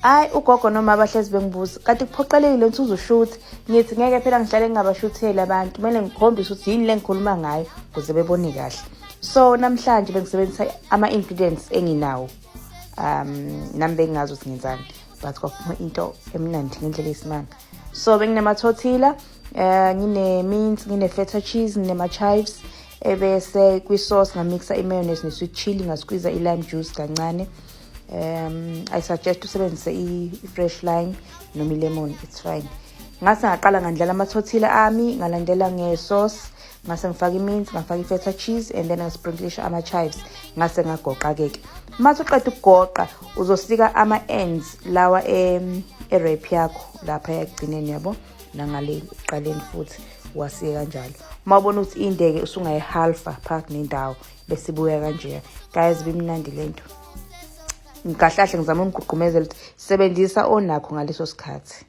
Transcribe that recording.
Hayi, ugogo noma abahlezi bengibuza, kanti kuphoqelekile ukuthi uzoshutha. Ngithi ngeke phela ngihlale ngingabashutheli abantu, kumele ngikhombise ukuthi yini le ngikhuluma ngayo ukuze bebone kahle. So namhlanje bengisebenzisa ama-ingredients enginawo. Nami bengingazi ukuthi ngenzani, but kwaphuma into emnandi ngendlela eyisimanga. So benginama-tortilla, ngine-mince, ngine-feta cheese, nginema-chives, ebese kwi-sauce ngamixa i-mayonnaise ne-sweet chili, ngaskwiza i-lime juice kancane. I suggest usebenzise i-fresh lime noma i-lemon, it's fine. Ngase ngaqala ngandlala ama-tortilla ami, ngalandela nge-sauce, ngase ngifaka i-mince, ngafaka i-feta cheese and then ngasprinklisha ama-chives, ngase ngagoqa-ke ke. Mase uqeda ukugoqa, uzosika ama-ends lawa e-wrap yakho lapha ekugcineni, yabo, nangale ekuqaleni futhi wasike kanjalo. Uma ubona ukuthi inde-ke, usungayihalfa phakathi nendawo, bese ibuya kanjeya. Guys, bimnandi lento. Kahle kahle ngizama ukugqugqumezela ukuthi sebenzisa onakho ngaleso sikhathi.